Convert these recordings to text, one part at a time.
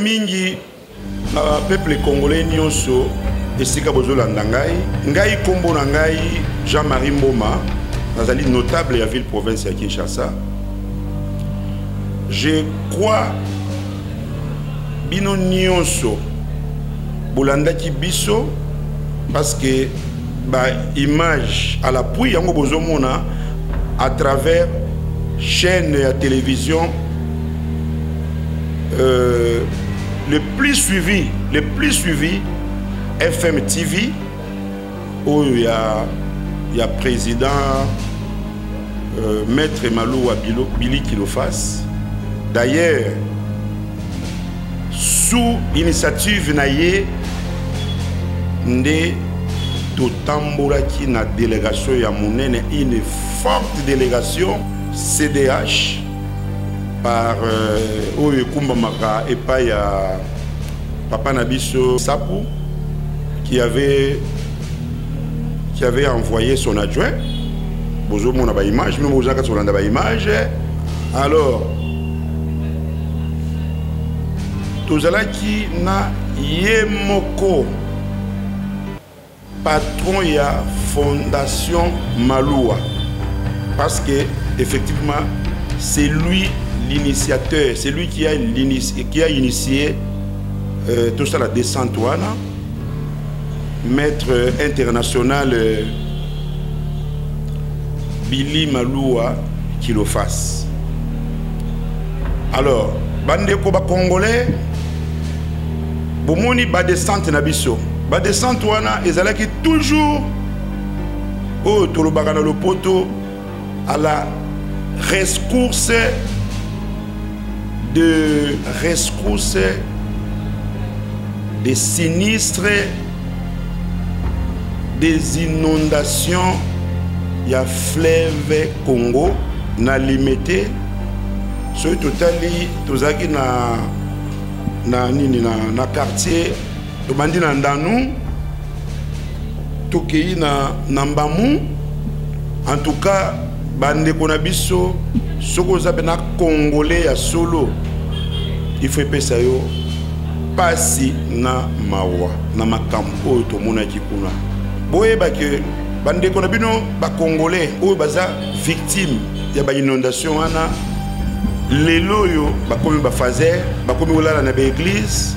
Mingi na peuple congolais nyonso esika bozolanda ngai. Ngai kombo na ngai Jean-Marie Mboma, nazali notable ya ville province ya Kinshasa. Je crois bino nyonso bolandaki biso parce que ba image à l'appui yango bozomona à travers chaîne ya télévision le plus suivi, le plus suivi FM TV oyo ya président Maître Malouwa Billy Kilofas. D'ailleurs, sous initiative na ye nde totambolaki na délégation ya monene, une forte délégation CDH par oyo ekumbamaka epai ya papa na biso Sapu qui avait envoyé son adjoint. Bozomona ba image, mais bozaka kolanda ba image. Alors tozalaki na ye moko patron ya Fondation Malouwa, parce que effectivement c'est lui l'initiateur, c'est lui qui a initié tout ça, la descente wana, maître international Billy Malouwa Kilofas. Alors bandeko bacongolais, bomoni badescente na biso, badescente wana ezalaki toujours oyo tolobaka na lopoto à la rescousse de rescousse des sinistres des inondations ya fleuve Congo na Limete. Soki totali, tozalaki na nini, na quartier, tobandi na Ndanu, tokei na Mbamu. En tout cas, bandeko na biso, soki oza mpe na Congolais ya solo, il faut epesa yo pasi na mawa na makambo oyo tomonaki kuna. Boyeba ke bandeko na bino bacongolais oyo baza victime ya bainondation wana, lelo oyo bakomi bafaser, bakomi kolala na baeglise,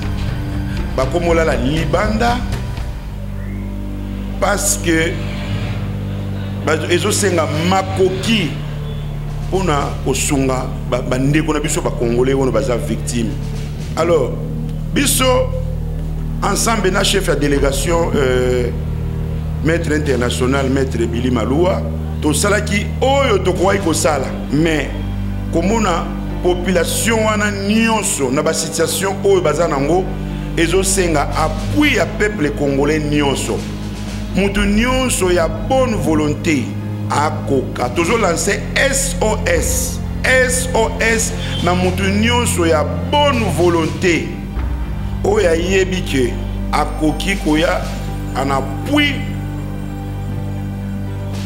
bakomi kolala libanda, parce que ezosenga makoki mpona kosunga bandeko na biso bacongolais oyo baza victime. Alors biso ensemble na chef ya délégation, maître international, maître Billy Malouwa, tosalaki oyo tokokaki kosala, mais komona population wana nyonso na basituation oyo baza nango, ezosenga appui ya peuple congolais nyonso. Mutu nyonso ya bonne volonté akoka, tozolancer SOS, SOS na mutu nyonso ya bonne volonté oyo ayebi ke akoki koya en appui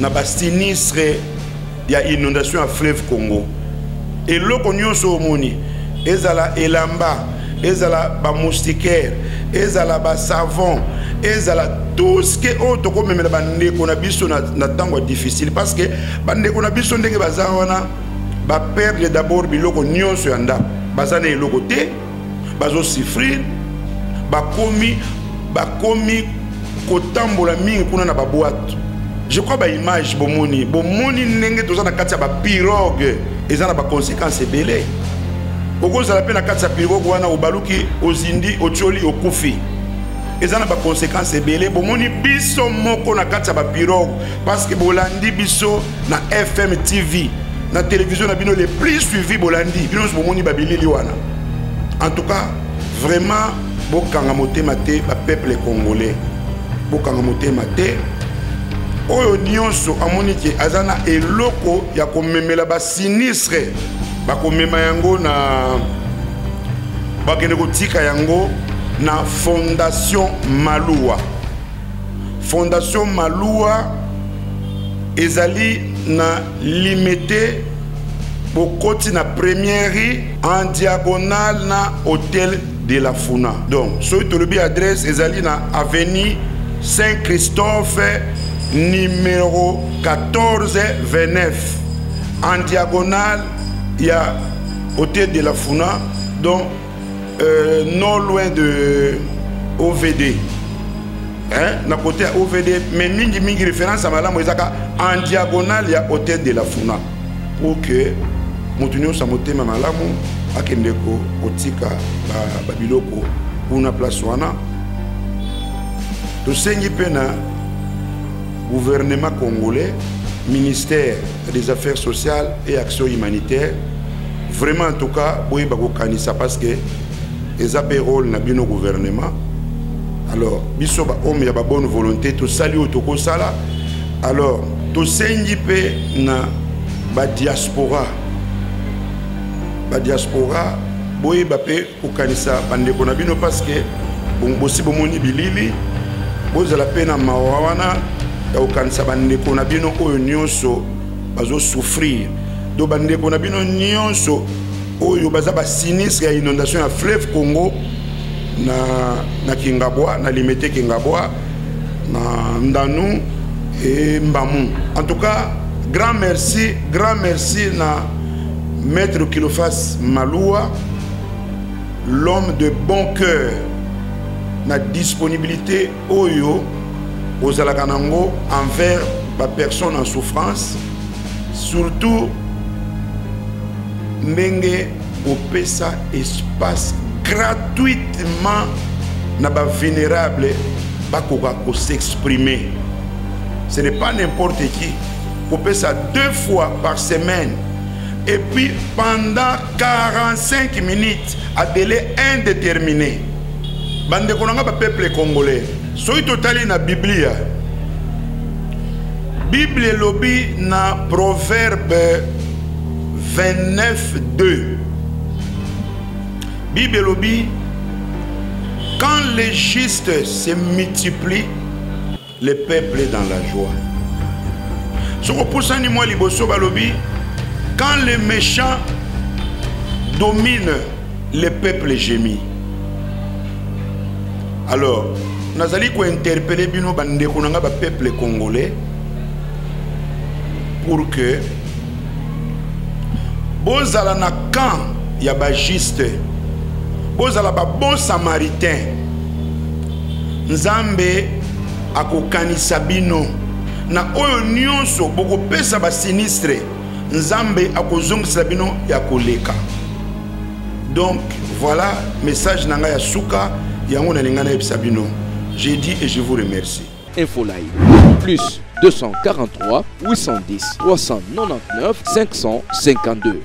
na basinistre ya inondation ya fleuve Congo. Eloko nyonso omoni, ezala elamba, ezala bamoustiquaire, ezala basavon, ezala tout ce que oyo tokomemela bandeko na biso na ntango ya difficile, parce que bandeko na biso ndenge baza wana, baperdre d'abord biloko nyonso ya ndako, baza na eloko te, bazosouffrir, bakomi kotambola mingi kuna na baboite. Je crois baimage bomoni, bomoni ndenge toza na kati ya bapirogue, eza na baconséquence ebele. Okozala mpe na kati ya pirogue wana, obaluki, ozindi, otioli, okufi. Eza na baconséquence ebele. Bomoni biso moko na kati ya bapirogue, parce que bolandi biso na FM TV, na télévision na bino le plus suivi. Bolandi bino nyonso, bomoni babilili wana. En tout cas, vraiment, bokanga motema te, bapeuple congolais, bokanga motema te. Oyo nyonso amoni ke aza na eloko ya komemela basinistre, bakomema yango na bakende kotika yango na Fondation Maluwa. Fondation Maluwa ezali na Limete, bokoti na première rue en diagonale na hôtel. de la Funa. Donc soki tolobi adresse, ezali na avenue Saint Christophe numéro 14 29, en diagonale ya hôtel de la Funa, donc non loin de OVD, hein, na côté ya OVD, mais mingi mingi référence ya malamu ezaka en diagonale ya hôtel de la Funa, pour que moto nyonso ya motema malamu akende kotika babiloko kuna place wana. Tosengi mpe na gouvernement congolais, ministère des Affaires sociales et Action humanitaire, vraiment en tout cas boyeba kokanisa, parce que eza mpe rôle na bino gouvernement. Alors biso bahomme ya babonne volonté tosali oyo tokosala. Alors tosengi mpe na badiaspora, badiaspora boyeba mpe kokanisa bandeko na bino, parce que bosi bomoni bilili. Bozala mpe na mawa wana ya kokanisa bandeko na bino oyo nyonso bazosouffrir. Donc bandeko na bino nyonso oyo baza basinistre ya inondation ya fleuve Congo na Kingabwa, na Limete Kingabwa, na Ndanu et Mbamu. En tout cas, grand merci, grand merci na maître Kilofas Maloua, l'homme de bon cœur, na disponibilité oyo ozalaka nango envers bapersonne en souffrance, surtout ndenge opesa espace gratuitement na bavulnérable bakoka kos'exprimer. Ce n'est pas n'importe qui kopesa deux fois par semaine et puis pendant 45 minutes à délai indéterminé. Bandeko na nga bapeuple congolais, soki totali na Biblia, Bible elobi na Proverbe 29 2, Bible elobi: "Quand les justes se multiplient, le peuple est dans la joie." Soki opusani mwa liboso, balobi: "Quand les méchants dominent, le peuple gémit." Alors nazali kointerpeller bino bandeko na nga bapeuple congolais pour que bozala na camp ya bajuste, bozala babon samaritain. Nzambe akokanisa bino na oyo nyonso bokopesa basinistre, Nzambe akozongisela bino ya koleka. Donc voilà message na ngai ya suka, yango nalinga nayebisa bino. J'ai dit et je vous remercie. Info Live plus 243 810 399 552.